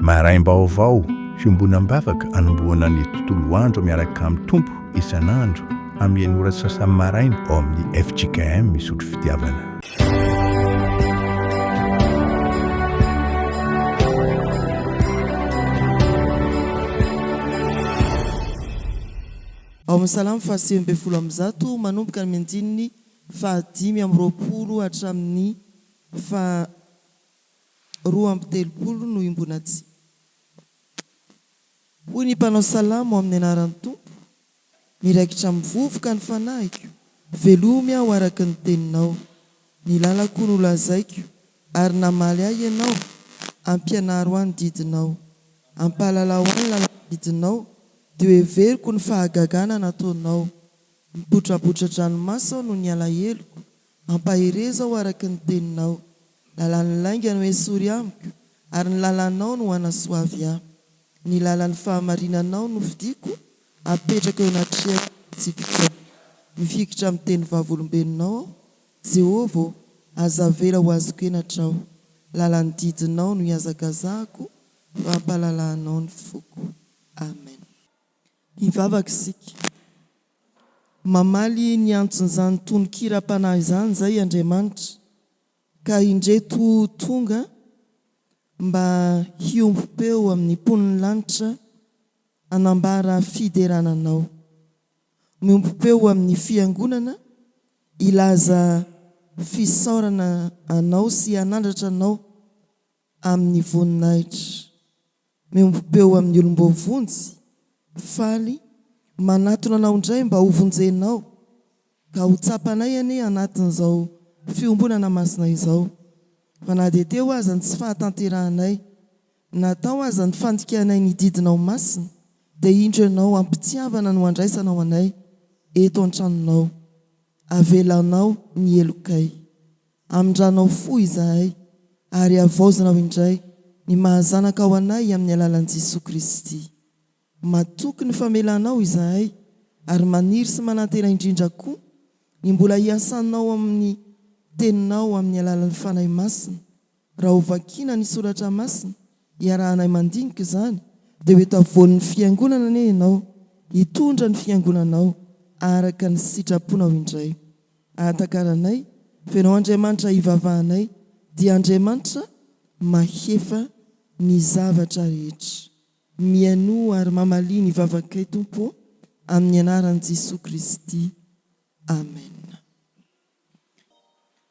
Maraim-baovao, fiombonam-bavaka anombohana ny tontolo andro miaraka amin'ny Tompo isan'andro amin'ny enina ora sy sasany maraina ao amin'ny fjkm Isotry Fitiavana. Ao amin'ny Salamo faha 119 manomboka ny andininy faha 25 hatramin'ny faha 32 no iombonantsika. Hoy ny mpanao salamo amin'ny anaran'ny Tompo, Miraikitra amin'ny vovoka ny fanahiko, velomy aho araka ny teninao. Ny lalako nolazaiko, ary namaly ahy Ianao, ampianaro ahy ny didinao. Ampahalalao ahy ny lalan'ny didinao, dia hoheveriko ny fahagagana nataonao. Mibotrabotra-dranomaso aho noho ny alaheloko, ampaherezo aho araka ny teninao. Lalàn'ny lainga no esory amiko, ary ny lalànao no anasoavy ahy. Ny lalan'ny fahamarinanao no fidiko, apetrako eo anatrehako ny fitsipikao. Mifikitra amin'ny teny vavolombelonao aho, Jehovah ô, aza avela ho azoko henatra aho. Lalan'ny didinao no ihazakazahako, fa ampalalahanao ny foko. Amen. Hivavaka isika. Mamaly ny antson'izany tonon-kiram-panahy izany izay Andriamanitra, ka indreto tonga mba hiombom-peo amin'ny mponin'ny lanitra hanambara fiderana Anao. Miombom-peo amin'ny Fiangonana hilaza fisaorana Anao sy hanandratra Anao amin'ny voninahitra. Miombom-peo amin'ny olom-boavonjy, faly, manatona Anao indray mba hovonjenao, ka ho tsapanay anie anatin'izao fiombonana masina izao, fa na dia teo aza ny tsy fahatanterahanay, na tao aza ny fandikanay ny didinao masina, dia indro Ianao am-pitiavana no andraisanao anay eto an-tranonao. Avelanao ny helokay. Amindranao fo izahay ary havaozinao indray ny maha zanakao anay amin'ny alalan'i Jesoa Kristy. Matoky ny famelanao izahay ary maniry sy manantena indrindra koa ny mbola hiasanao amin'ny Teninao amin'ny alalan'ny Fanahy Masina. Raha ho vakiana ny Soratra Masina, hiarahanay mandinika izany, dia ho eto afovoan'ny Fiangonana anie Ianao, hitondra ny Fiangonanao araka ny sitraponao indray. Ahatakaranay fa Ianao Andriamanitra ivavahanay dia Andriamanitra mahefa ny zavatra rehetra. Mihainoa ary mamalia ny vavakay Tompo ô, amin'ny anaran'i Jesoa Kristy. Amen.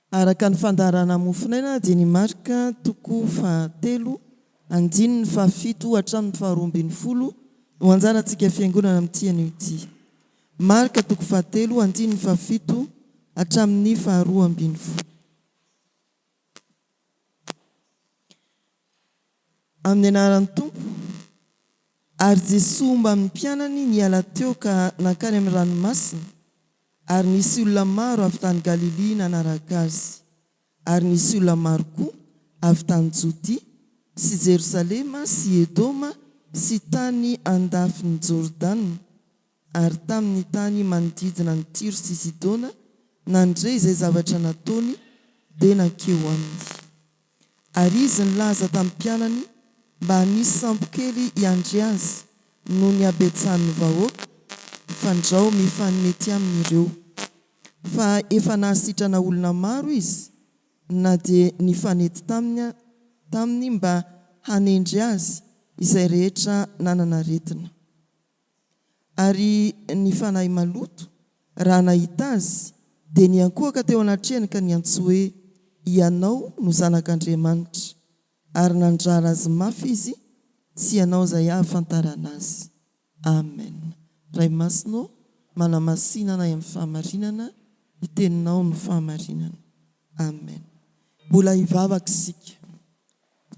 Araka ny fandaharana mofonaina dia ny Marka toko fahatelo andininy fahafito hatramin'ny faharoa ambin'ny folo no anjarantsika Fiangonana amin'ity anio ity. Marka toko fahatelo andininy fahafito hatramin'ny faharoa ambin'ny folo. Amin'ny anaran'ny Tompo. Ary Jesoa mbamin'ny mpianany niala teo ka nankany amin'ny ranomasina, ary nisy olona maro avy tany Galilia nanaraka Azy. Ary nisy olona maro koa avy tany Jodia sy Jerosalema sy Edoma sy tany an-dafin'i Jordana ary tamin'ny tany manodidina an'i Tyro sy Sidona nandre izay zavatra nataony, dia nankeo aminy. Ary izy nilaza tamin'ny mpianany mba hanisy sambokely hiandry azy noho ny habetsahan'ny vahoaka, fandrao mifanety aminy ireo. Fa efa nahasitrana olona maro izy, na dia nifanety taminy taminy mba hanendry azy izay rehetra nanana aretina. Ary ny fanahy maloto, raha nahita azy, dia niankohoka teo anatrehany ka niantso hoe, Ianao no Zanak'Andriamanitra. Ary nandrara azy mafy izy tsy hanao izay hahafantarana azy. Amen. Ray Masina ô, manamasina anay amin'ny fahamarinana, ny Teninao no fahamarinana. Amen. Mbola hivavaka isika.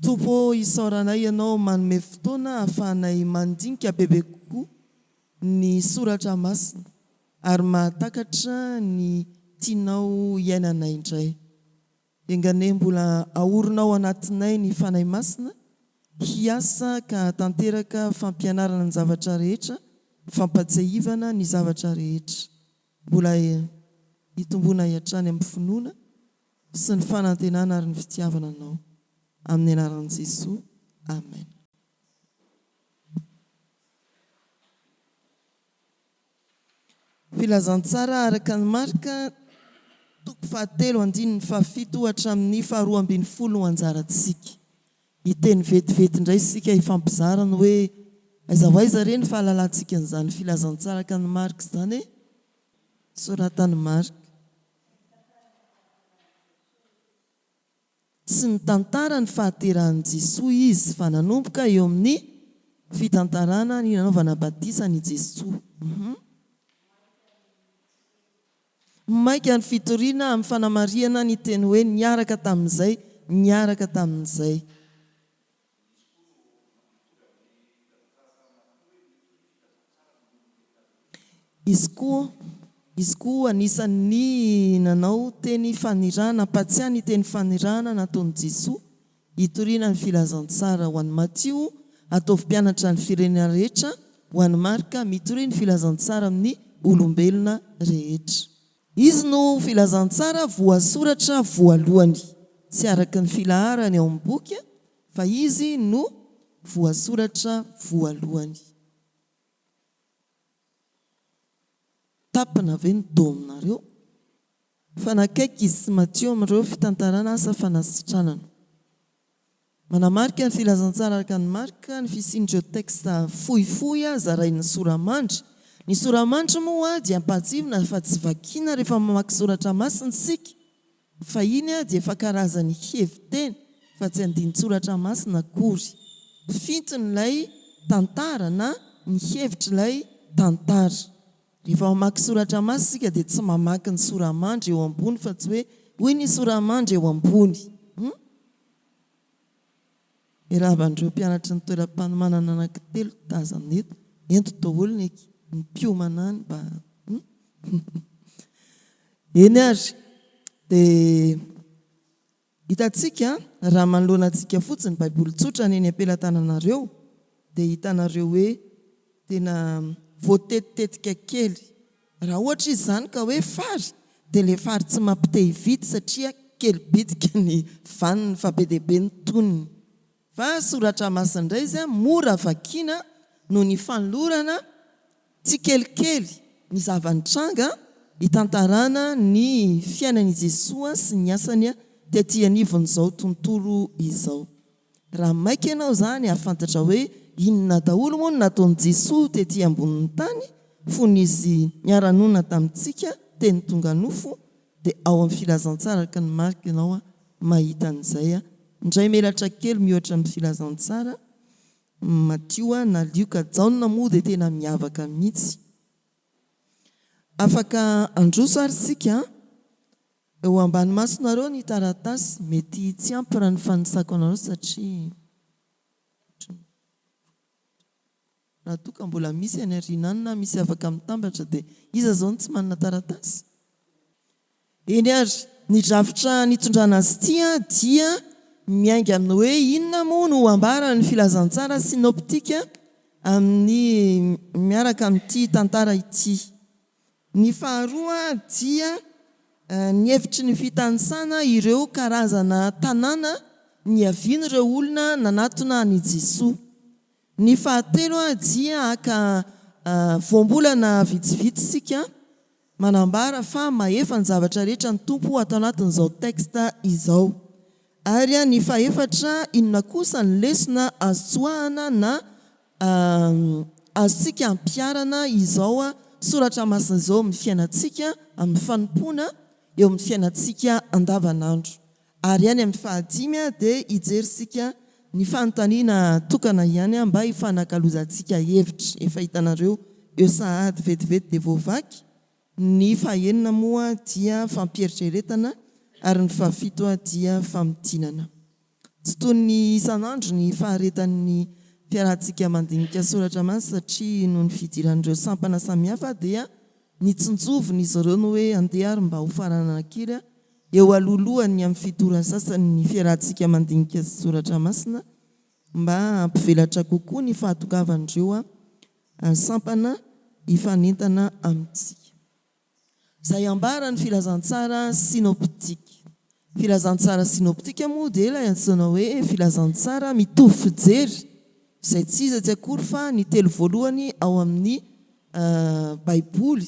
Tompo ô, isaoranay Ianao manome fotoana ahafahanay mandinika bebe kokoa ny Soratra Masina ary mahatakatra ny tianao hiainanay indray. Enga anie mbola haorinao anatinay ny Fanahy Masina hiasa ka hahatanteraka fampianarana ny zavatra rehetra, fampatsiahivana ny zavatra rehetra. Mbola hitomboanay hatrany amin'ny finoana sy ny fanantenana ary ny fitiavana Anao. Amin'ny anaran'i Jesoa. Amen. Filazantsara araka an'i Marka, toko fahatelo andininy fahafito hatramin'ny faharoa ambinifolo no anjarantsika. Hiteny vetivety indray isika hifampizara ny hoe aiza ho aiza re ny fahalalantsika an'izany filazantsara araka an'i Marka izany e? Soratan'i Marka. Tsy nitantara ny fahaterahan'i Jesoa izy fa nanomboka eo amin'ny fitantarana ny nanaovana batisa an'i Jesoa. Maika ny fitoriana amin'ny fanamarihana ny teny hoe niaraka tamin'izay, niaraka tamin'izay. Izy koa, izy koa anisan'ny nanao teny fanirahana, nampatsiahy ny teny fanirahana nataon'i Jesoa hitoriana ny filazantsara. Ho an'i Matio, ataovy mpianatra ny firenena rehetra, ho an'i Marka, mitoria ny filazantsara amin'ny olombelona rehetra. Izy no filazantsara voasoratra voalohany, tsy araka ny filaharany ao amin'ny boky, fa izy no voasoratra voalohany. Tapina ve ny dôminareo? Mifanakaiky izy sy Matio amin'ireo fitantarana asa fanasitranana. Manamarika ny Filazantsara araka an'i Marka ny fisian'ireo teksta fohifohy zarain'ny sora-mandry. Ny sora-mandry moa dia ampahatsiahivina fa tsy vakiana rehefa mamaky soratra masina isika. Fahiny dia efa karazan'ny hevi-teny fa tsy andinin-tsoratra masina akory. Fintin'ilay tantara na ny hevitr'ilay tantara. Rehefa mamaky soratra masina isika dia tsy mamaky ny sora-mandry eo ambony fa tsy hoe hoy ny sora-mandry eo ambony. Hum? Miarahaba an'ireo mpianatry ny toeram-panomanana anankitelo tazana eto. Ento daholo ny ny mpiomana any mba hum. Eny ary, dia hitantsika raha manoloana antsika fotsiny Baiboly tsotra ny eny am-pelatananareo dia hitanareo hoe tena voatetitetika kely. Raha ohatra izy izany ka hoe fary dia ilay fary tsy mampite hividy satria kely bitika ny vaniny fa be dia be ny tonony. Fa soratra masina indray izy mora vakiana noho ny fanolorana tsikelikely ny zava-nitranga hitantarana ny fiainan'i Jesoa sy ny asany tety anivon'izao tontolo izao. Raha maika ianao izany hahafantatra hoe inona daholo moa no nataon'i Jesoa tety ambonin'ny tany fony Izy niara-nonina tamintsika, Teny tonga nofo, dia ao amin'ny Filazantsara araka ny Marka ianao mahita an'izay. Indray melatra kely mihoatra amin'ny Filazantsara, Matio na Lioka, Jaona moa dia tena miavaka mihitsy. Afaka handroso ary isika. Eo ambany masonareo ny taratasy, mety tsy ampy raha ny fanisako anareo satria raha toa ka mbola misy any aoriana any na misy afaka mitambatra dia iza izao no tsy manana taratasy? Eny ary, ny drafitra nitondrana azy ity dia miainga amin'ny hoe inona moa no ambaran'ny filazantsara synoptika amin'ny miaraka amin'ity tantara ity. Ny faharoa dia ny hevitry ny fitanisana ireo karazana tanàna niavian'ireo olona nanatona an'i Jesoa. Ny fahatelo dia haka voambolana vitsivitsy isika manambara fa mahefa ny zavatra rehetra ny Tompo ato anatin'izao texte izao. Ary ny fahefatra, inona kosa ny lesona azo tsoahana na Azontsika ampiharana izao soratra masina izao amin'ny fiainantsika, amin'ny fanompoana, eo amin'ny fiainantsika andavanandro. Ary any amin'ny fahadimy dia hijery isika ny fanontaniana tokana ihany mba hifanakalozantsika hevitra. Efa hitanareo eo sahady vetivety dia voavaky. Ny fahenina moa dia fampieritreretana ary ny fahafito dia famintinana. Tsy toy ny isan'andro ny faharetan'ny fiarahantsika mandinika soratra masina satria noho ny fidiran'ireo sampana samihafa dia nitsinjovin'izy ireo ny hoe andeha ary mba ho faranana kely eo alohalohan'ny amin'ny fitoran'ny sasany ny fiarahantsika mandinika soratra masina mba hampivelatra kokoa ny fahatongavan'ireo sampana hifanentana amintsika. Izay ambaran'ny filazantsara synoptika. Filazantsara synoptika moa dia ilay antsoina hoe filazantsara mitovy fijery, izay tsy iza tsy akory fa ny telo voalohany ao amin'ny Baiboly,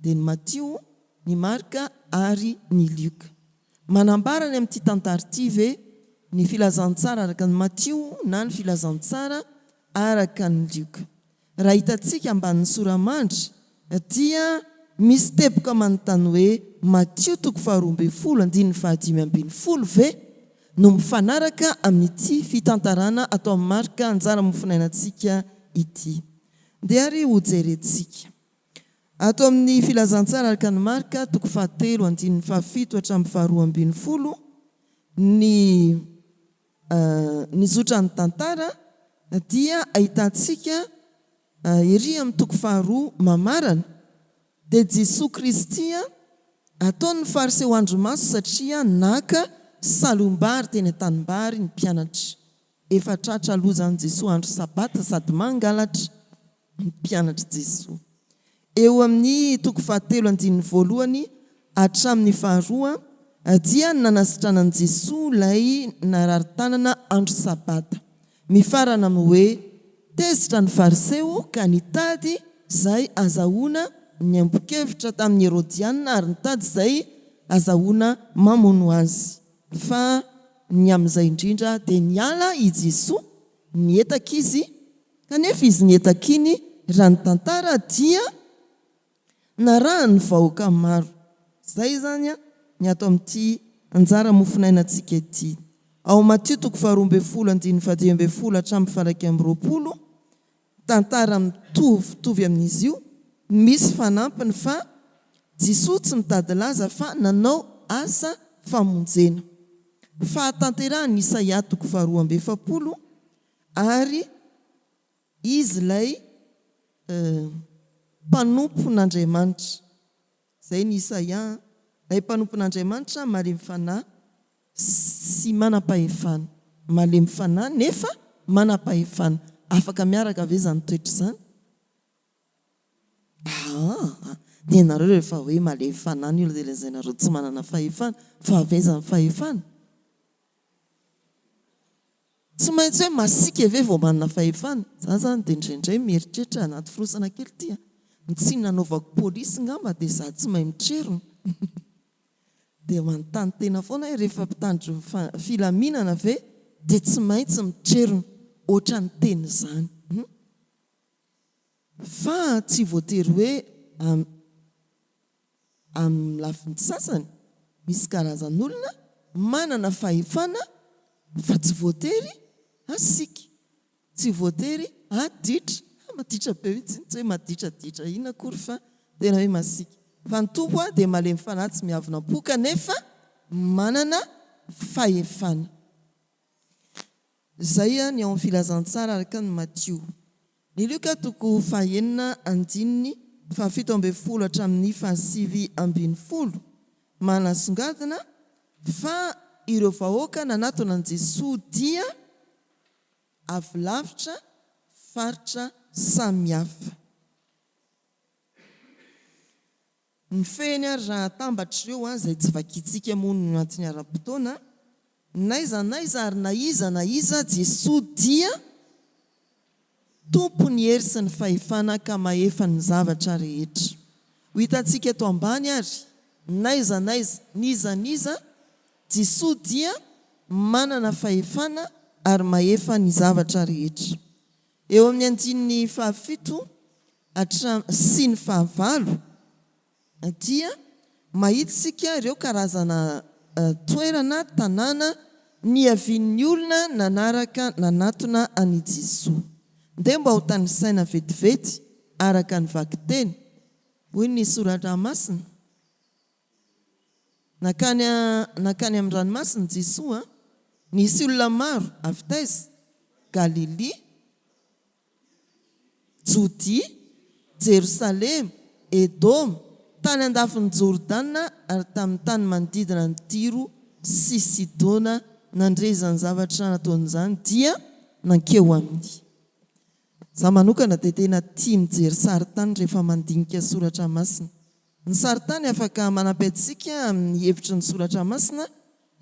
Dia ny Matio, ny Marka ary ny Lioka. Manambara ny amin'ity tantara ity ve ny Filazantsara araka an'i Matio na ny Filazantsara araka an'i Lioka? Raha hitantsika ambanin'ny sora-mandry dia misy teboka manontany hoe Matio toko faharoa ambin'ny folo andininy fahadimy ambin'ny folo ve no mifanaraka amin'ity fitantarana ato amin'ny Marka anjara mofonainantsika ity? Ndeha ary hojerentsika. Ato amin'ny Filazantsara araka an'i Marka toko fahatelo andininy fahafito hatramin'ny faharoa ambin'ny folo ny ny zotran'ny tantara dia ahitantsika ery amin'ny toko faharoa mamarana dia Jesoa Kristy ataon'ny Fariseo andrimaso satria naka salohim-bary teny an-tanimbary ny mpianatra. Efa tratra aloha izany Jesoa andro sabata sady mangalatra ny mpianatr'i Jesoa. Eo amin'ny toko fahatelo andininy voalohany hatramin'ny faharoa dia ny nanasitranan'i Jesoa ilay narary tanana andro sabata. Mifarana amin'ny hoe tezitra ny Fariseo ka nitady izay azahoana niambon-kevitra tamin'ny Herodiana ary nitady izay azahoana mamono azy. Fa ny amin'izay indrindra dia niala i Jesoa, nietaka izy, kanefa izy nietaka iny, raha ny tantara dia narahan'ny vahoaka maro. Izay izany ny ato amin'ity anjara mofonainantsika ity. Ao Matio toko faharoa ambin'ny folo andininy fahadimy ambin'ny folo hatramin'ny faha-21, Tantara mitovitovy amin'izy io, misy fanampiny fa Jesoa tsy mitady laza fa nanao asa famonjena. Fahatanterahan'ny Isaia toko faharoa amby efapolo ary izy ilay mpanompon'Andriamanitra. Izay ny Isaia, ilay mpanompon'Andriamanitra malemy fanahy sy manam-pahefana. Malemy fanahy nefa manam-pahefana. Afaka miaraka ve izany toetra izany? Aa! Ny anareo rehefa hoe malemy fanahy ny olona dia lazainareo tsy manana fahefana. Fa avy aiza ny fahefana? Tsy maintsy hoe masiaka ve vao manana fahefana? Za zany dia indraindray mieritreritra anaty fonosana kely ity a! Ny tsy nanaovako polisy ngamba dia za tsy mahay mitrerona. Dia manontany tena foana hoe rehefa mpitandro filaminana ve dia tsy maintsy mitrerona ohatran'ny teny izany. Fa tsy voatery hoe amin'ny lafiny sasany misy karazan'olona manana fahefana fa tsy voatery hasiaka. Tsy voatery haditra, ha maditra be mihitsy iny, tsy hoe maditraditra inona akory fa tena hoe masiaka. Fa ny Tompo dia malemy fanahy tsy miavona am-po kanefa manana fahefana. Izay ny ao amin'ny filazantsara araka an'i Matio. Ny Lioka toko fahenina andininy fahafito ambin'ny folo hatramin'ny fahasivy ambin'ny folo manasongadina fa ireo vahoaka nanatona an'i Jesoa dia avy lavitra faritra samihafa. Ny fehiny ary raha atambatra ireo izay tsy vakintsika moa no antony ara-potoana, n'aiza n'aiza ary na iza na iza Jesoa dia Tompon'ny hery sy ny fahefana ka mahefa ny zavatra rehetra. Ho hitantsika eto ambany ary n'aiza n'aiza, n'iza n'iza Jesoa dia manana fahefana ary mahefa ny zavatra rehetra. Eo amin'ny andininy fahafito hatram sy ny fahavalo dia mahita isika ireo karazana toerana, tanàna, niavian'ny olona nanaraka nanatona an'i Jesoa. Ndeha mba ho tanisaina vetivety araka ny vakiteny. Hoy ny Soratra Masina. Nankany nankany amin'ny ranomasina Jesoa. Nisy olona maro avy taiza? Galilia, Jodia, Jerosalema, Edoma, tany andafin'i Jordana ary tamin'ny tany manodidina an'i Tyro sy Sidona nandre izany zavatra nataony izany dia nankeo aminy. Izaho manokana dia tena tia mijery sarintany rehefa mandinika soratra masina. Ny sarintany afaka manampy antsika amin'ny hevitry ny soratra masina,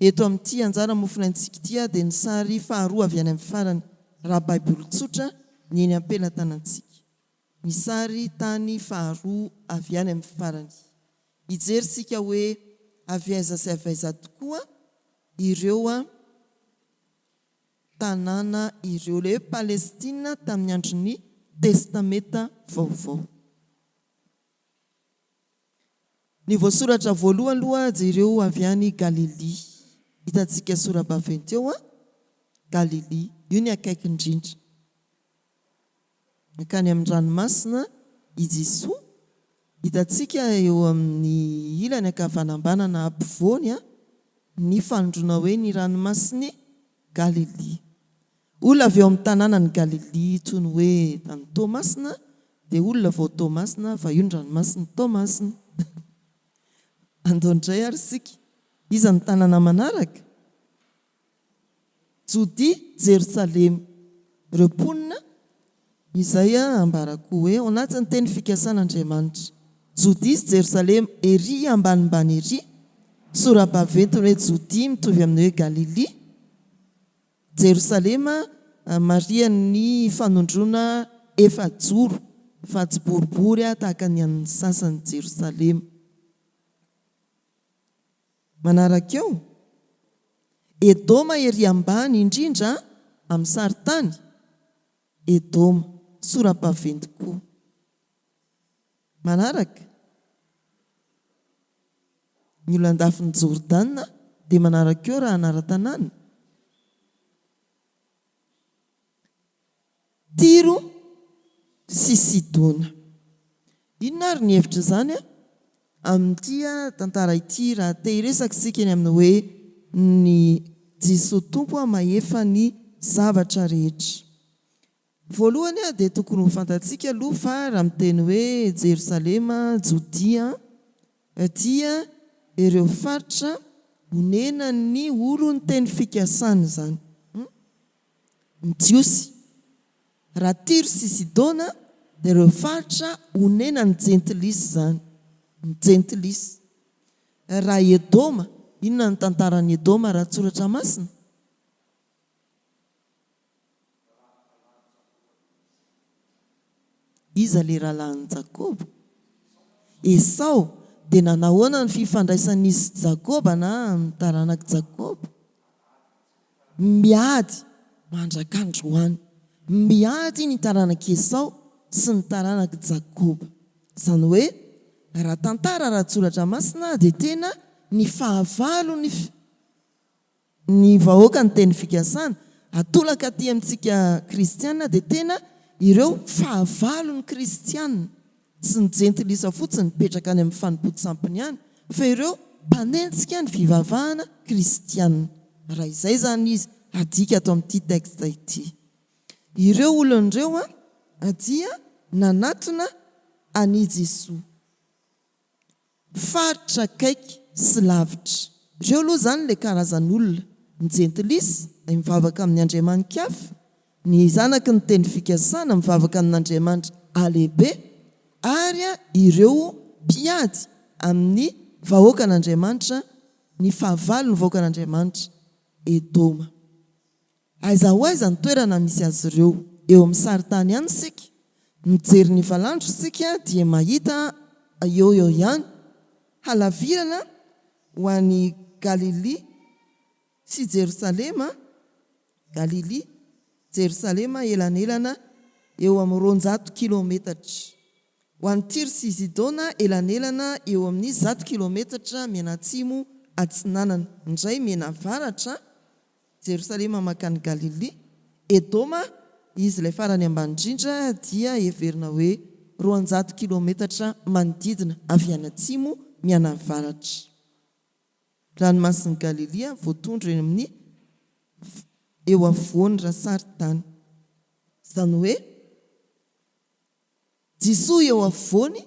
eto amin'ity anjara mofonaintsika ity dia ny sary faharoa avy any amin'ny farany, raha Baiboly tsotra ny eny am-pelatanantsika. Ny sary tany faharoa avy any amin'ny farany. Hijery isika hoe avy aiza sy avy aiza tokoa ireo tanàna ireo. Ilay hoe Palestina tamin'ny andron'ny Testamenta Vaovao. Ny voasoratra voalohany aloha jereo avy any Galilia. Hitantsika sora-baventy eo an! Galilia. Io ny akaiky indrindra. Nankany amin'ny ranomasina i Jesoa. Hitantsika eo amin'ny ilany ankavanambanana ampovoany ny fanondroana hoe ny ranomasin'i Galilia. Olona avy eo amin'ny tanànan'i Galilia toy ny hoe tany Toamasina dia olona vao Toamasina fa io ny ranomasin'i Toamasina. Andao indray ary isika. Iza ny tanàna manaraka? Jodia, Jerosalema. Ireo mponina izay ambarako hoe ao anatin'ny teny fikasan'Andriamanitra. Jodia sy Jerosalema, ery ambanimbany ery. Sora-baventy ny hoe Jodia mitovy amin'ny hoe Galilia. Jerosalema, marihan'ny fanondroana efajoro fa tsy boribory tahaka ny an'ny sasany Jerosalema. Manaraka eo, Edoma ery ambany indrindra amin'ny sarintany, Edoma, sora-baventy koa. Manaraka, ny olona andafin'i Jordana dia manaraka eo raha anaran-tanàna. Tyro sy Sidona. Inona ary ny hevitr'izany amin'ity tantara ity raha te hiresaka isika eny amin'ny hoe ny Jesoa Tompo mahefa ny zavatra rehetra. Voalohany dia tokony ho fantatsika aloha fa raha miteny hoe Jerosalema, Jodia, dia ireo faritra onenan'ny olon'ny teny fikasana izany. Ny Jiosy. Raha Tyro sy Sidona dia ireo faritra onenan'ny Jentilisa izany. Ny Jentilisa. Raha Edoma, inona ny tantaran'i Edoma raha tsoratra masina? Iza ilay rahalahin'i Jakoba? Esao. Dia nanahoana ny fifandraisan'izy sy Jakoba na ny taranak'i Jakoba? Miady mandraka androany. Miady ny taranak'i Esao sy ny taranak'i Jakoba. Izany hoe, raha tantara ara-tsoratra masina dia tena ny fahavalon'ny. Ny vahoaka ny teny fikasana atolaka aty amintsika kristiana dia tena ireo fahavalon'ny kristiana, tsy ny jentilisa fotsiny mipetraka any amin'ny fanompoan-tsampiny ihany fa ireo mpanenjika ny fivavahana kristiana. Raha izay izany izy adika ato amin'ity texte ity. Ireo olona ireo dia nanatona an'i Jesoa. Faritra akaiky sy lavitra. Ireo aloha izany ilay karazan'olona, ny jentilisa, ilay mivavaka amin'ny andriamani-kafa, ny zanaky ny teny fikasana mivavaka amin'Andriamanitra A lehibe, ary ireo mpiady amin'ny vahoakan'Andriamanitra, ny fahavalon'ny vahoakan'Andriamanitra, Edoma. Aiza ho aiza ny toerana misy azy ireo? Eo amin'ny sarintany ihany isika. Mijery ny valandro isika dia mahita eo eo ihany halavirana ho an'i Galilia sy Jerosalema, Galilia, Jerosalema elanelana eo amin'ny 200 kilometatra. Ho an'i Tyro sy Sidona elanelana eo amin'ny 100 kilometatra mianatsimo atsinanana, indray mianavaratra Jerosalema mankany Galilia. Edoma, izy ilay farany ambany indrindra, dia heverina hoe 200 kilaometatra manodidina avy any atsimo mianavaratra. Ranomasin'i Galilia voatondro eny amin'ny eo afovoan'ny rasarintany. Izany hoe. Jesoa eo afovoany,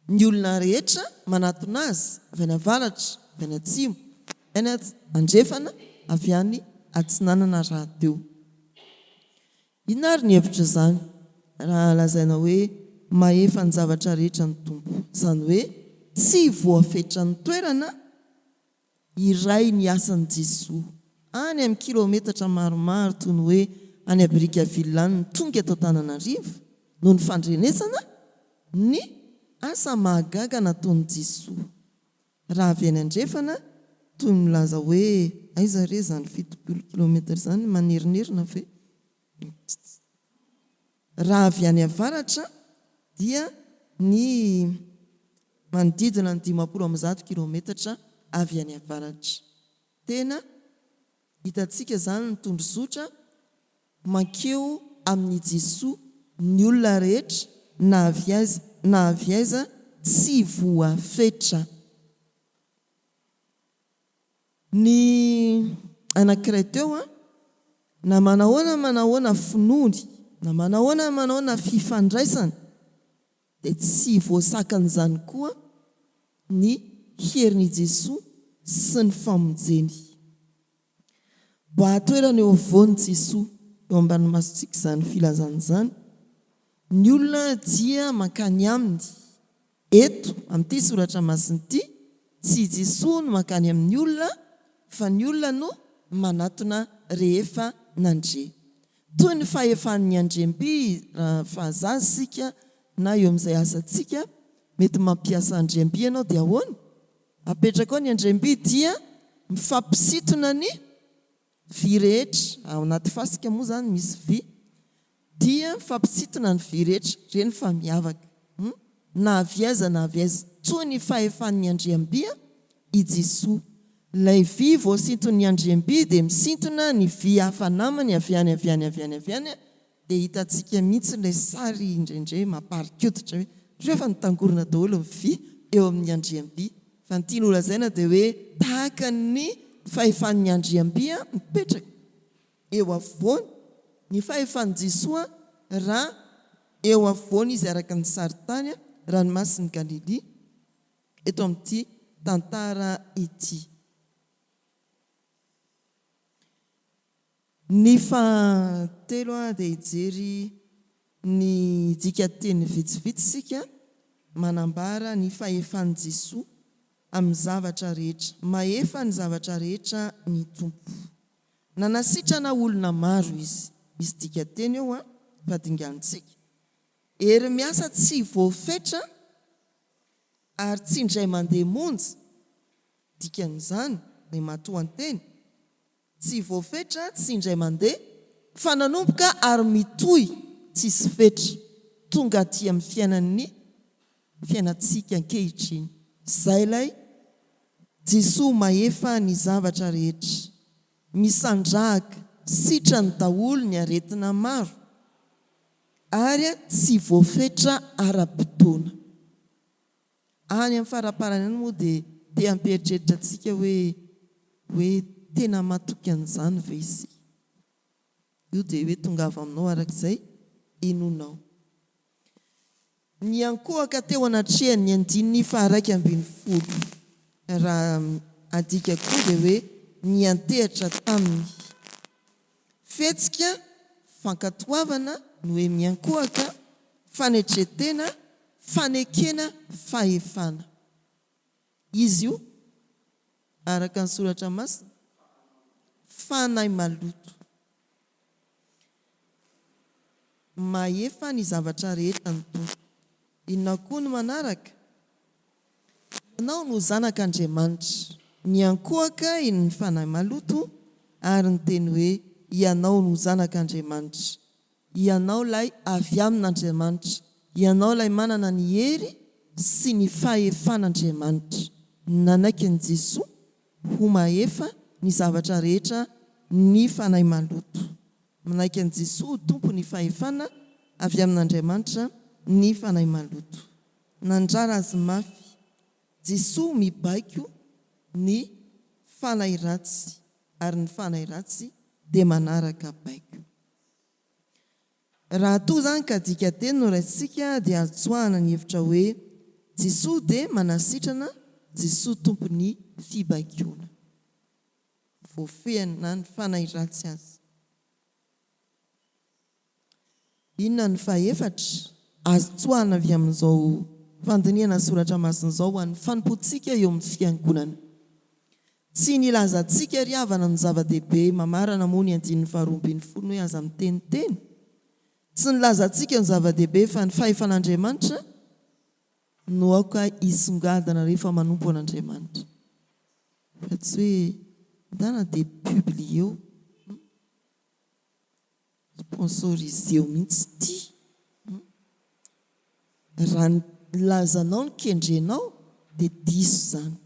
ny olona rehetra manatona Azy, avy any avaratra, avy any atsimo, avy any andrefana, avy any atsinanana rahateo. Inona ary ny hevitr'izany raha lazaina hoe mahefa ny zavatra rehetra ny Tompo? Izany hoe tsy voafetran'ny toerana iray ny asan'i Jesoa. Any amin'ny kilaometatra maromaro toy ny hoe any Brickaville any ny tonga eto Antananarivo. Noho ny fandrenesana ny asa mahagaga nataon'i Jesoa. Raha avy any andrefana, toy ny milaza hoe aiza re izany 70 kilometatra izany, manerinerina ve? Raha avy any avaratra dia ny manodidina ny 150 kilometatra avy any avaratra. Tena hitantsika izany ny tondrozotra mankeo amin'i Jesoa ny olona rehetra na avy aiza na avy aiza tsy voafetra. Ny anankiray teo an, na manahoana manahoana finoany, na manahoana manahoana fifandraisany, dia tsy voasakan'izany koa ny herin'i Jesoa sy ny famonjeny. Boahatoerana eo afovoan'i Jesoa, eo ambany masontsika izany filazana izany, ny olona dia mankany aminy, Eto, amin'ity soratra masina ity, tsy i Jesoa no mankany amin'ny olona fa ny olona no manatona rehefa nandre. Toy ny fahefan'ny andriam-by raha fahazaza isika na eo amin'izay asantsika, mety mampiasa andriam-by ianao dia ahoana? Apetraka ao ny andriam-by dia mifampisintona ny vy rehetra, ao anaty fasika moa izany misy vy, dia mifampisintona ny vy rehetra, ireny fa miavaka. Hum? Na avy aiza na avy aiza. Toy ny fahefan'ny andriam-by i Jesoa. Ilay vy voasinton'ny andriam-by dia misintona ny vy hafa namany avy any avy any avy any avy any, dia hitantsika mihitsy ilay sary indraindray mamparikoditra hoe ireo efa nitangorona daholo ny vy eo amin'ny andriam-by. Fa ny tiany holazaina dia hoe tahaka ny fahefan'ny andriam-by mipetraka eo afovoany, ny fahefan'i Jesoa raha eo afovoany izy araka ny sarintany ranomasin'i Galilia eto amin'ity tantara ity. Ny fahatelo dia hijery ny dikanteny vitsivitsy isika manambara ny fahefan'i Jesoa amin'ny zavatra rehetra. Mahefa ny zavatra rehetra ny Tompo. Nanasitrana olona maro Izy. Misy dikanteny eo fa dinganintsika. Hery miasa tsy voafetra ary tsy indray mandeha monja. Dikan'izany, ny matoanteny. Tsy voafetra, tsy indray mandeha, fa nanomboka ary mitohy tsisy fetra, tonga aty amin'ny fiainan'ny fiainantsika ankehitriny. Izay ilay Jesoa mahefa ny zavatra rehetra, misandrahaka, sitrany daholo ny aretina maro, ary tsy voafetra ara-potoana. Any amin'ny faraparany any moa dia te hampieritreritra antsika hoe hoe tena matoky an'izany ve isika? Io dia hoe tongava aminao araka izay inoanao. Niankohoka teo anatrehan'ny andininy faha-11. Raha adika koa dia hoe niantehatra taminy. Fihetsika fankatoavana ny hoe miankohaka, fanetren-tena, fanekena fahefana. Izy io, araka ny Soratra Masina, fanahy maloto. Mahefa ny zavatra rehetra ny Tompo. Inona koa no manaraka? Ianao no Zanak'Andriamanitra. Niankohoka ny fanahy maloto ary niteny hoe, Ianao no Zanak'Andriamanitra. Ianao ilay avy amin'Andriamanitra. Ianao ilay manana ny hery sy ny fahefan'Andriamanitra. Nanaiky an'i Jesoa ho mahefa ny zavatra rehetra ny fanahy maloto. Manaiky an'i Jesoa ho Tompon'ny fahefana avy amin'Andriamanitra ny fanahy maloto. Nandrara azy mafy. Jesoa mibaiko ny fanahy ratsy ary ny fanahy ratsy dia manaraka baiko. Raha toa izany ka dikateny no raisintsika dia azo tsoahana ny hevitra hoe Jesoa dia manasitrana, Jesoa Tompon'ny fibaikoana. Voafehiny na ny fanahy ratsy aza. Inona ny fahefatra azo tsoahana avy amin'izao fandinihana soratra masina izao ho an'ny fanompoantsika eo amin'ny fiangonana? Tsy ny hilaza antsika ry havana no zava-dehibe, mamarana moa ny andininy faharoa ambinifolo ny hoe aza miteniteny. Tsy ny lazantsika no zava-dehibe fa ny fahefan'Andriamanitra no aoka hisongadina rehefa manompo an'Andriamanitra. Fa tsy hoe ndana dia publier-o, sponsoriser-o mihitsy ity. Raha ny lazanao no kendrenao dia diso izany.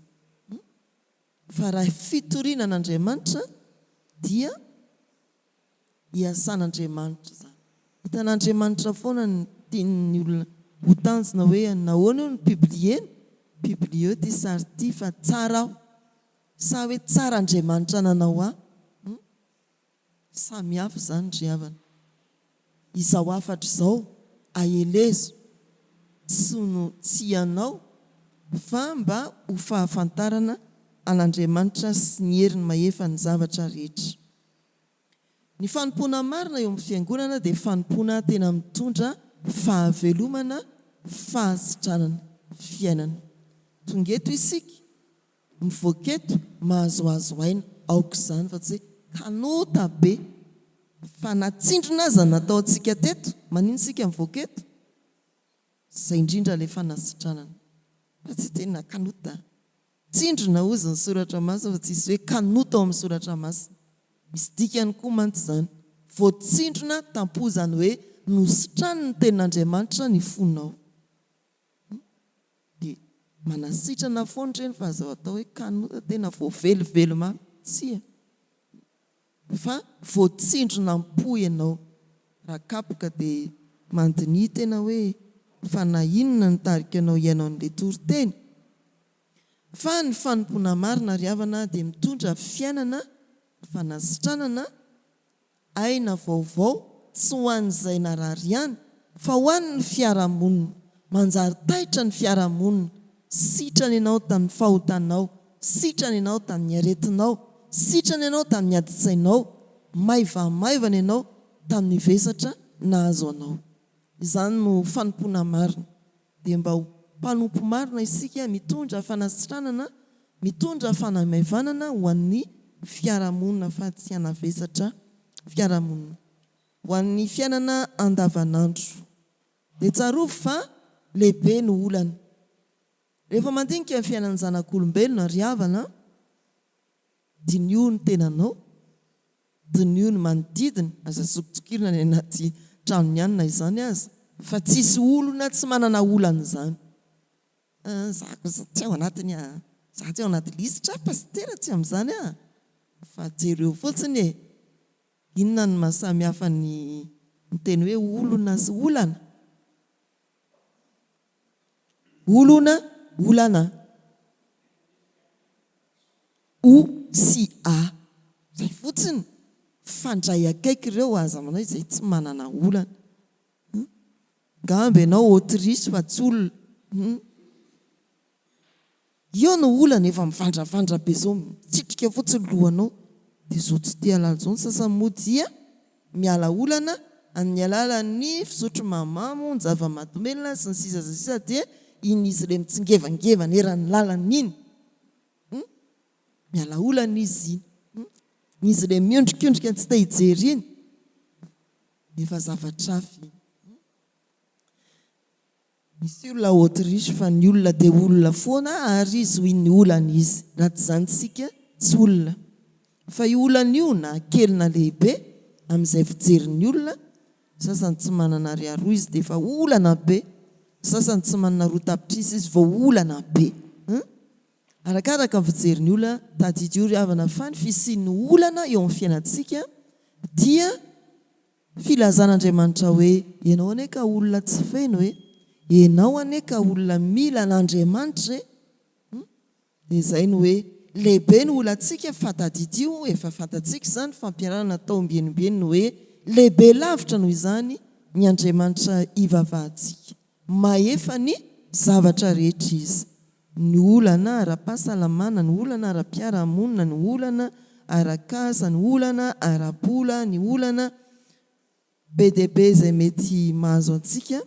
Fa raha fitoriana an'Andriamanitra dia iasan'Andriamanitra izany. Hitan'Andriamanitra foana ny tian'ny olona ho tanjona hoe nahoana io no publier-na? Publier ity sary ity fa tsara aho. Sa hoe tsara Andriamanitra nanao ahy? Samy hafa izany ry havana. Izao hafatra izao aelezo tsy no tsy ianao fa mba ho fahafantarana an'Andriamanitra sy ny heriny mahefa ny zavatra rehetra. Ny fanompoana marina eo amin'ny fiangonana dia fanompoana tena mitondra fahavelomana, fahasitranana, fiainana. Tonga eto isika, mivoaka eto, mahazoazo aina aoka izany fa tsy hoe kanota be. Fa na tsindrona aza nataontsika teto, maninona isika mivoaka eto? Izay indrindra ilay fanasitranana. Fa tsy tena kanota. Tsindrona hozy ny soratra masina fa tsisy hoe kanota ao amin'ny soratra masina. Misy dikany koa mantsy izany. Voatsindrona tampo izany hoe nositranin'ny tenin'Andriamanitra ny fonao. Dia manasitrana foana ireny fa aza atao hoe kanota tena voavelively mafy. Tsia. Fa voatsindrona am-po ianao. Raha kapoka dia mandiniha tena hoe fa na inona nitarika anao hihaino an'ilay toriteny. Fa ny fanompoana marina ry havana dia mitondra fiainana, fanasitranana, Aina vaovao tsy ho an'izay narary ihany fa ho an'ny fiarahamonina. Manjary taitra ny fiarahamonina. Sitrana ianao tamin'ny fahotanao, sitrana ianao tamin'ny aretinao, sitrana ianao tamin'ny adin-tsainao, maivamaivana ianao tamin'ny vesatra nahazo anao. Izany no fanompoana marina. Dia mba ho mpanompo marina isika mitondra fanasitranana, mitondra fanamaivanana ho an'ny fiarahamonina fa tsy hanavesatra fiarahamonina. Ho an'ny fiainana andavanandro. Dia tsarovy fa lehibe no olana. Rehefa mandinika ny fiainan'ny zanak'olombelona ry havana an, diniho ny tenanao, Diniho ny manodidina, aza zokijokiana any anaty tranony any na izany aza, fa tsisy olona tsy manana olana izany. Ah, za kosa tsy ao anatiny ah, za tsy ao anaty lisitra ah, pasitera tsy amin'izany ah, fa jereo fotsiny e, inona no maha samy hafa ny miteny hoe olona sy olana? Olona, olana. O sy A. Zay fotsiny. Mifandray akaiky ireo aza manao izay tsy manana olana. Hum. Ngamba ianao Autriche fa tsy olona. Hum. Io no olana efa mivandravandra be zao mitsitrika fotsiny lohanao dia zao tsy te halala zao ny sasany moa dia miala olana amin'ny alalan'ny fisotro mahamamo, ny zava-mahadomelina sy ny sisa sy ny sisa dia iny izy le mitsingevangevana eran'ny lalana iny. Hum? Miala olana izy iny. Hum? Izy ilay miondrikondrika tsy te hijery iny. Efa zavatra hafa iny. Hum? Misy olona Autriche fa ny olona dia olona foana ary zohin'ny olana izy. Raha tsy izany isika tsy olona. Fa io olana io na kely na lehibe amin'izay fijerin'ny olona, sasany tsy manana ariary roa izy dia efa olana be, sasany tsy manana roa tapitrisa izy vao olana be. Hum? Arakaraka ny fijery ny olona, tadidio ry havana fa ny fisian'ny olana eo amin'ny fiainantsika dia filazan'Andriamanitra hoe ianao anie ka olona tsy feno e, ianao anie ka olona mila an'Andriamanitra e, hum, dia izay no hoe lehibe ny olantsika fa tadidio, efa fantatsika izany fampianarana atao ombieny ombieny ny hoe lehibe lavitra noho izany ny Andriamanitra ivavahantsika. Mahefa ny zavatra rehetra Izy. Ny olana ara-pahasalamana, ny olana ara-piarahamonina, ny olana ara-kasa, ny olana ara-bola, ny olana be dia be izay mety mahazo antsika,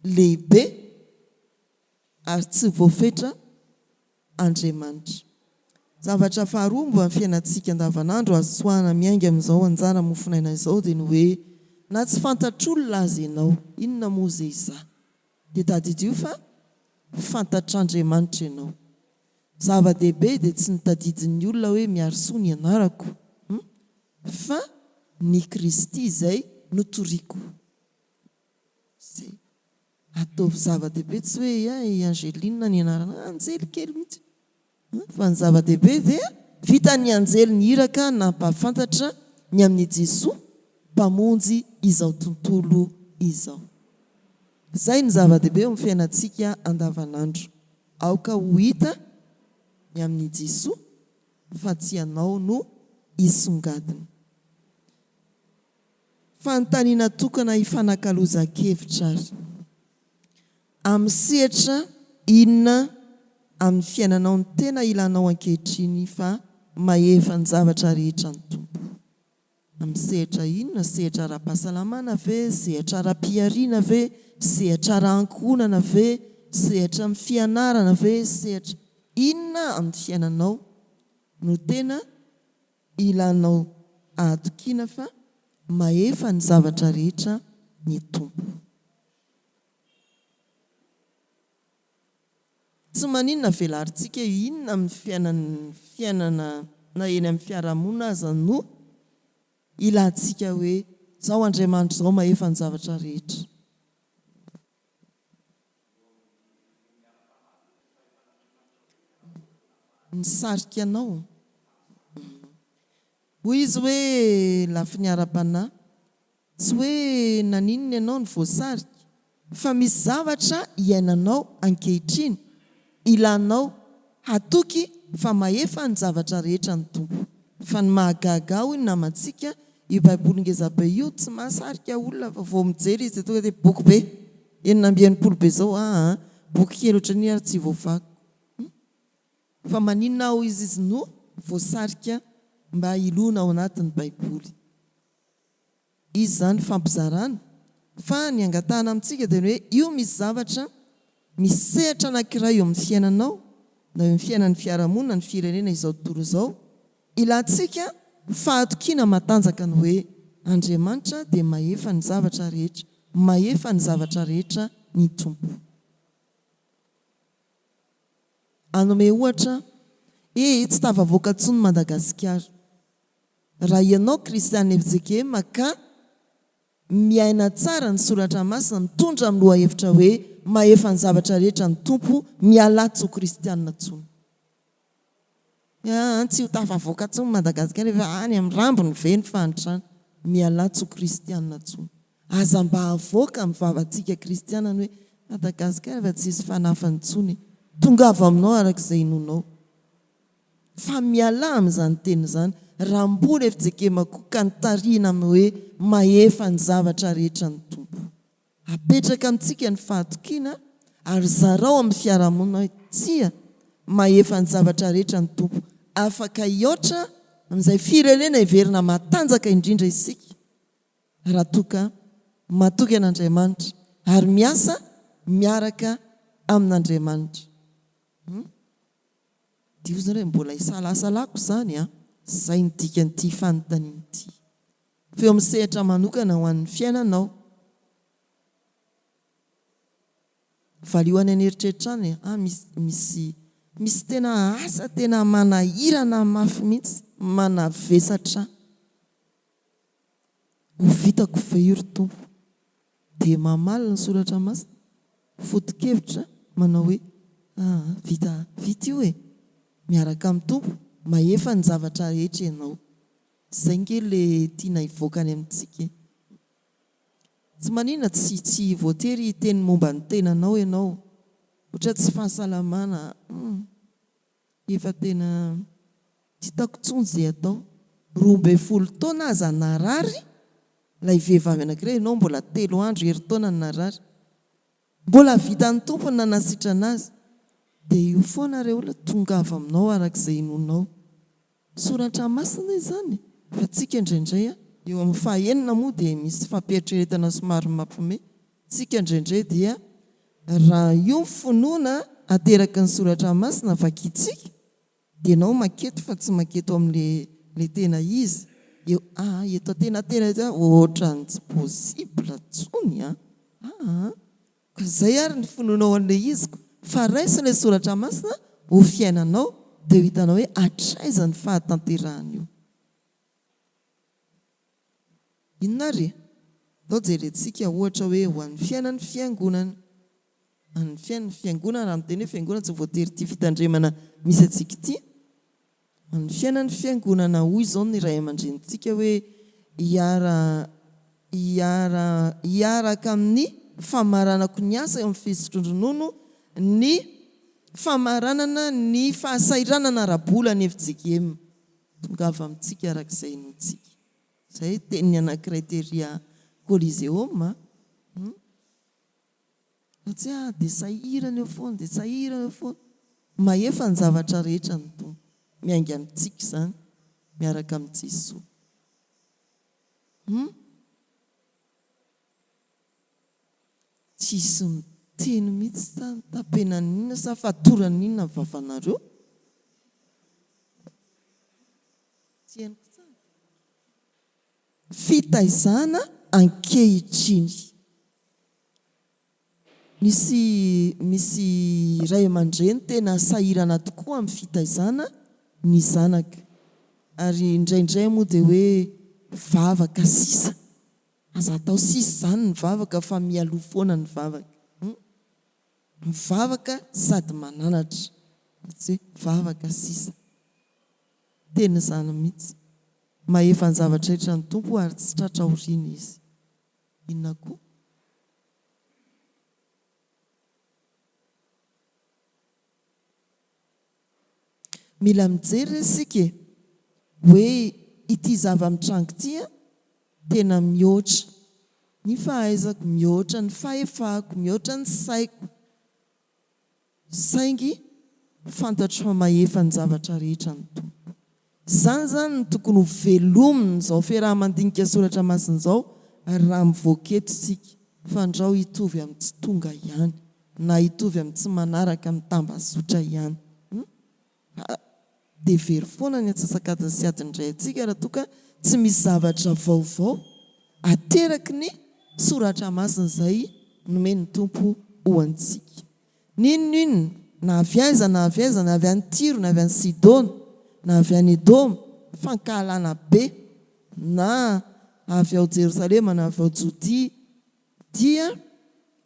lehibe ary tsy voafetra Andriamanitra. Zavatra faharoa momba ny fiainantsika andavanandro azo tsoahana miainga amin'izao anjara mofon'aina izao dia ny hoe. Na tsy fantatr'olona aza ianao, inona moa izay izaho? Dia tadidio fa fantatr'Andriamanitra ianao. Zava-dehibe dia tsy ny tadidin'ny olona hoe Miarisoa ny anarako, fa ny Kristy izay notoriko. Izay. Ataovy zava-dehibe, tsy hoe i Angeline ny anarana, anjely kely mihitsy. Fa ny zava-dehibe dia vitan'ny anjely ny iraka nampahafantatra ny amin'i Jesoa Mpamonjy izao tontolo izao. Izay no zava-dehibe eo amin'ny fiainantsika andavanandro. Aoka ho hita ny amin'i Jesoa fa tsy ianao no hisongadina. Fanontaniana tokana hifanakalozan-kevitra ary. Amin'ny sehatra inona amin'ny fiainanao no tena ilanao ankehitriny fa mahefa ny zavatra rehetra ny Tompo? Amin'ny sehatra inona? Sehatra ara-pahasalamana ve? Sehatra ara-pihariana ve? Sehatra ara-ankohonana ve? Sehatra amin'ny fianarana ve? Sehatra inona amin'ny fiainanao no tena ilanao ahatokiana fa mahefa ny zavatra rehetra ny Tompo? Tsy maninona velarintsika io inona amin'ny fiainan'ny fiainana na eny amin'ny fiarahamonina aza no ilantsika hoe zao Andriamanitra izao mahefa ny zavatra rehetra. Nisarika anao. Hoy izy hoe lafiny ara-panahy. Tsy hoe naninona ianao no voasarika, fa misy zavatra iainanao ankehitriny ilanao hatoky fa mahefa ny zavatra rehetra ny Tompo. Fa ny mahagaga ahy hoy ny namantsika, io baiboly ngezabe io tsy mahasarika olona fa vao mijery izy dia tonga dia boky be, 66 be zao aa, boky kely ohatran'iny ary tsy voavakiko. Fa maninona aho izy izy no voasarika mba hilona ao anatin'ny baiboly? Izy izany fampizarana fa ny angatahana amintsika dia ny hoe io misy zavatra misy sehatra anankiray eo amin'ny fiainanao na eo amin'ny fiainan'ny fiarahamonina ny firenena izao tontolo izao ilantsika fahatokiana matanjaka ny hoe Andriamanitra dia mahefa ny zavatra rehetra mahefa ny zavatra rehetra ny Tompo. Hanome ohatra, ee tsy tafavoaka intsony Madagasikara. Raha ianao kristiana fjkm ka miaina tsara ny soratra masina mitondra amin'ny lohahevitra hoe mahefa ny zavatra rehetra ny Tompo mialà tsy ho kristiana tsony. Aa tsy ho tafavoaka tsony Madagasikara efa any amin'ny rambony ve ny fahantrana mialà tsy ho kristiana tsony. Aza mba avoaka amin'ny vavantsika kristiana ny hoe Madagasikara efa tsisy fanafany tsony e. Tongava aminao araka izay inoanao. Fa mialà amin'izany teny izany, raha mbola fjkm koa ka nitarihina amin'ny hoe mahefa ny zavatra rehetra ny Tompo. Apetraka amintsika ny fahatokiana ary zarao amin'ny fiarahamonina hoe tsia, mahefa ny zavatra rehetra ny Tompo. Afaka hihoatra amin'izay firenena heverina matanjaka indrindra isika raha toa ka matoky an'Andriamanitra ary miasa miaraka amin'Andriamanitra. Dia hozy nareo hoe mbola isalasalako izany an! Izay no dikan'ity fanontaniana ity. Feo misehatra manokana ho an'ny fiainanao. Valio any an'eritreritra any e! Ah misy misy misy tena asa tena manahirana mafy mihitsy, manavesatra ahy. Ho vitako ve io ry Tompo? Dia mamaly ny Soratra Masina, foto-kevitra manao hoe, Aa, vita, vita io e! Miaraka amin'ny Tompo, mahefa ny zavatra rehetra ianao. Izay nge le tiana hivoaka any amintsika e! Tsy maninona, tsy, tsy voatery hiteny momba ny tenanao ianao, ohatra tsy fahasalamana, hum. Efa tena tsy hitako intsony izay atao. 12 taona aza narary ilay vehivavy anankiray, ianao mbola telo andro, herintaona no narary. Mbola vitan'ny Tompo ny nanasitrana azy. Dia io foana re olona, tongava aminao araka izay inoanao. Soratra masina izany fa tsika indraindray a, eo amin'ny faha enina moa dia misy fampieritreretana somary mampime, tsika indraindray dia raha io ny finoana ateraky ny soratra masina vakintsika dia enao maketo fa tsy maketo amin'le le tena izy. Eo aa eto antenantena eto a ohatran'ny tsy possible tsony an! Aa ka zay ary ny finoanao an'ilay izy ko fa raiso ilay soratra masina ho fiainanao dia ho hitanao hoe hatraiza ny fahatanterahan'io. Inona ary e? Ndao jerentsika ohatra hoe ho an'ny fiainan'ny fiangonana. An'ny fiainan'ny fiangonana, raha miteny hoe fiangonana tsy voatery ity fitandremana misy antsika ity. Amin'ny fiainan'ny fiangonana, hoy izao ny ray aman-drenintsika hoe hiara hiara hiaraka amin'ny famaranako ny asa eo amin'ny fisotroan-dronono ny famaranana ny fahasahiranana ara-bola ny fjkm. Tongava amintsika araka izay inoantsika. Izay tenin'ny anankiray tery à Coliseum a. Fa tsy ah dia sahirana eo foana dia sahirana eo foana. Mahefa ny zavatra rehetra ny Tompo. Miainga amintsika izany miaraka amin'i Jesoa. Hum. Tsisy miteny mihitsy sa tapenan'inona sa fatoran'inona ny vavanareo? Tsy henoko tsara. Fitaizana ankehitriny. Misy misy ray aman-dreny tena sahirana tokoa amin'ny fitaizana ny zanaka. Ary indraindray moa dia hoe vavaka sisa. Aza atao sisa izany ny vavaka fa mialoha foana ny vavaka. Mivavaka sady mananatra. Fa tsy hoe vavaka sisa. Tena izany mihitsy. Mahefa ny zavatra rehetra ny Tompo ary tsy tratra aoriana Izy. Inona koa? Mila mijery re isika e! Hoe ity zava-mitranga ity an, tena mihoatra ny fahaizako, mihoatra ny fahefako, mihoatra ny saiko. Saingy fantatro fa mahefa ny zavatra rehetra ny Tompo. Izany izany no tokony ho velomin'izao fiaraha-mandinika soratra masina izao raha mivoaka eto isika, fandrao hitovy amin'ny tsy tonga ihany, na hitovy amin'ny tsy manaraka amin'ny tambazotra ihany. Dia very foana ny antsasak'adiny sy adiny iray antsika raha toa ka tsy misy zavatra vaovao ateraky ny soratra masina izay nomen'ny Tompo ho antsika. N'inon'inona, na avy aiza na avy aiza, na avy any Tyro, na avy any Sidona, na avy any Edoma, fankahalana be, na avy ao Jerosalema na avy ao Jodia, Dia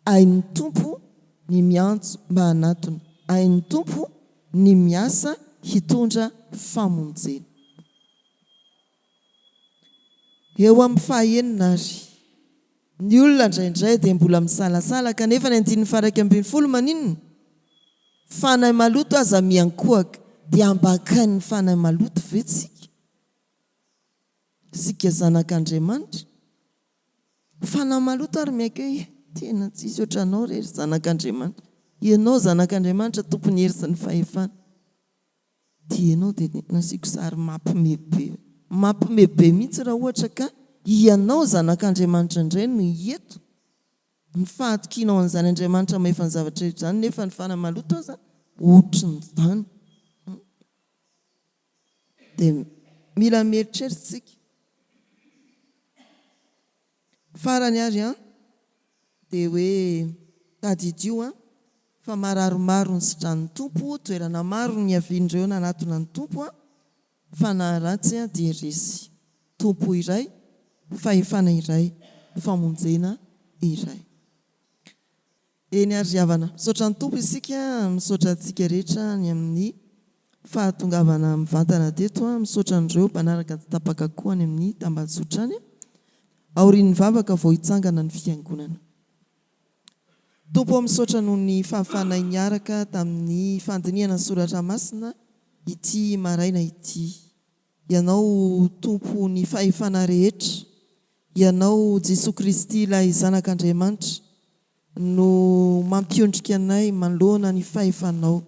hain'ny Tompo ny miantso mba hanatona, hain'ny Tompo ny miasa hitondra famonjena. Eo amin'ny fahaenina ary, ny olona indraindray dia mbola misalasala kanefa ny andininy faha-11 maninona? Fanahy maloto aza miankohaka, dia ambakain'ny fanahy maloto ve tsika? Isika zanak'Andriamanitra? Fanahy maloto ary miaiky hoe tena tsisy ohatranao re ry zanak'Andriamanitra. Ianao zanak'Andriamanitra tompon'ny hery sy ny fahefana. Dia ianao dia nasiako sary mampime be. Mampime be mihitsy raha ohatra ka ianao zanak'Andriamanitra indray no eto. Ny fahatokianao an'izany Andriamanitra mahefa ny zavatra rehetra izany nefa ny fanahy maloto aza ohatrin'izany. Dia mila mieritreritra isika. Farany ary an, dia hoe tadidio an, fa marary maro ny sitran'ny Tompo, toerana maro no niavian'ireo nanatona ny Tompo an, fanahy ratsy an dia resy. Tompo iray, fahefana iray, famonjena iray. Eny ary ry havana, misaotra ny Tompo isika, misaotra antsika rehetra ny amin'ny fahatongavana mivantana teto, misaotra an'ireo mpanaraka tsy tapaka koa any amin'ny tambajotra any. Aorian'ny vavaka vao hitsangana ny fiangonana. Tompo ô misaotra noho ny fahafahanay niaraka tamin'ny fandinihana ny soratra masina ity maraina ity. Ianao Tompo ny fahefana rehetra, Ianao Jesoa Kristy ilay Zanak'Andriamanitra no mampiondrika anay manoloana ny fahefanao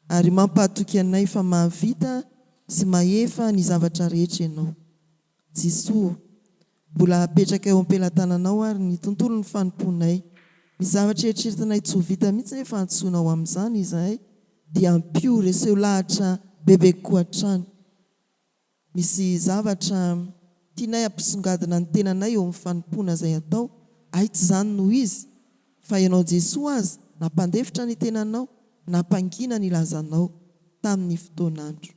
ary mampahatoky anay fa mahavita sy mahefa ny zavatra rehetra Ianao. Jesoa ô, mbola apetraka eo am-pelatananao ary ny tontolon'ny fanompoanay. Ny zavatra eritreretinay tsy ho vita mihitsy nefa antsoinao amin'izany izahay dia ampio reseho lahatra bebe kokoa hatrany. Misy zavatra. Tianay hampisongadina ny tenanay eo amin'ny fanompoana izay atao, hay tsy izany no izy, fa Ianao Jesoa aza nampandefitra ny tenanao, nampangina ny lazanao tamin'ny fotoan'andro.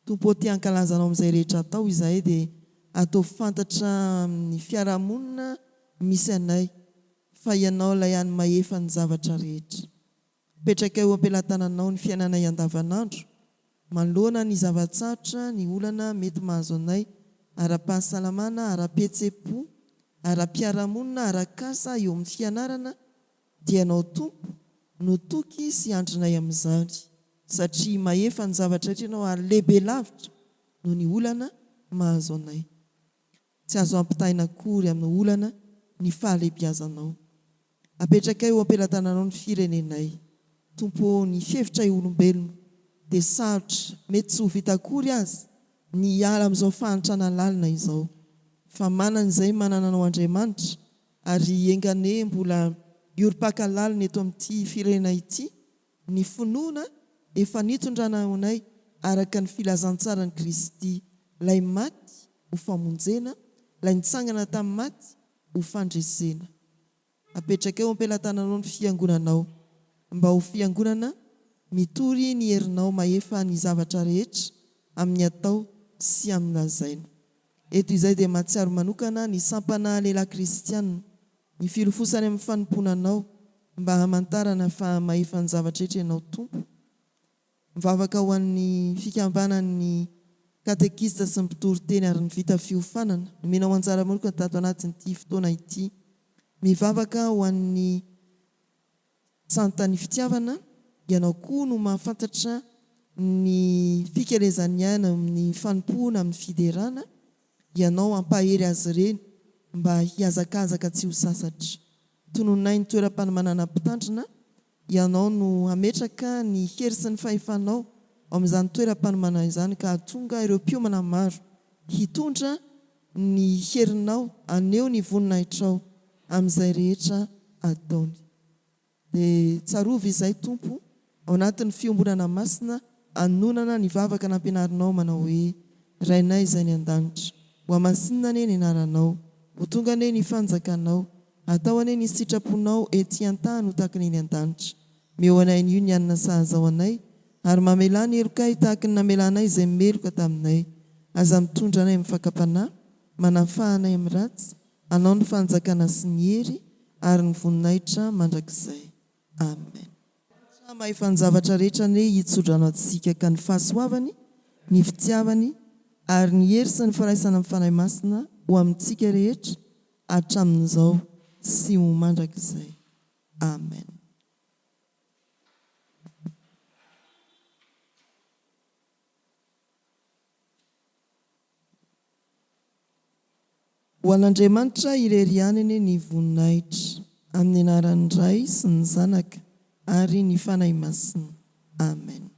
Tompo ô te hankalaza Anao amin'izay rehetra atao izahay dia ataovy fantatra amin'ny fiarahamonina misy anay fa Ianao ilay hany mahefa ny zavatra rehetra. Apetraka eo am-pelatananao ny fiainanay andavanandro, manoloana ny zava-tsarotra, ny olana mety mahazo anay ara-pahasalamana, ara-pihetseham-po, ara-piarahamonina, ara-kasa, eo amin'ny fianarana, dia Ianao Tompo no toky sy andrinay amin'izany, satria mahefa ny zavatra rehetra Ianao ary lehibe lavitra noho ny olana mahazo anay. Tsy azo ampitahaina akory amin'ny olana ny fahalehibiazanao. Apetrakay eo am-pelatananao ny firenenay. Tompo ô, ny fihevitray olombelona dia sarotra, mety tsy ho vita akory aza ny hiala amin'izao fahantrana lalina izao. Fa manana izay manana anao Andriamanitra, ary enga anie mbola hiorim-paka lalina eto amin'ity firenena ity ny finoana efa nitondrana anay araka ny filazantsaran'i Kristy, ilay maty ho famonjena, ilay nitsangana tamin'ny maty ho fandresena. Apetraka eo am-pelatananao ny fiangonanao, mba ho fiangonana mitory ny herinao mahefa ny zavatra rehetra amin'ny atao sy amin'ny lazaina. Eto izay dia mahatsiaro manokana ny sampana lehilahy kristiana, ny filofosany amin'ny fanompoana Anao mba hamantarana fa mahefa ny zavatra rehetra Ianao Tompo. Mivavaka ho an'ny fikambanan'ny katekista sy ny mpitory teny ary ny vita fiofanana nomenao anjara manokana tato anatin'ity fotoana ity. Mivavaka ho an'ny Santan'ny fitiavana, ianao koa no mahafantatra ny fikelezan'ny aina amin'ny fanompoana amin'ny fiderana, ianao hampahery azy ireny mba hihazakazaka tsy ho sasatra. Tononay ny toeram-panomanana mpitandrina, ianao no hametraka ny hery sy ny fahefanao ao amin'izany toeram-panomanana izany ka hahatonga ireo mpiomana maro hitondra ny herinao haneho ny voninahitrao amin'izay rehetra ataony. Dia tsarovy izay, Tompo, ao anatin'ny fiombonana masina anonana ny vavaka nampianarinao manao hoe, Rainay izay any an-danitra, hohamasinina anie ny anaranao, ho tonga anie ny fanjakanao, hatao anie ny sitraponao ety an-tany ho tahaka ny eny an-danitra. Meo anay anio ny hanina sahaza ho anay, ary mamelà ny helokay tahaka ny namelanay izay meloka taminay. Aza mitondra anay amin'ny fakam-panahy, manafaha anay amin'ny ratsy, Anao ny fanjakana sy ny hery ary ny voninahitra mandrakizay. Amen. Atra mahefa ny zavatra rehetra anie hitsodrano antsika ka ny fahasoavany, ny fitiavany ary ny hery sy ny firaisana amin'ny Fanahy Masina ho amintsika rehetra hatramin'izao sy ho mandrakizay. Amen. Ho an'Andriamanitra irery ihany anie ny voninahitra, amin'ny anaran'ny Ray sy ny Zanaka ary ny Fanahy Masina. Amen.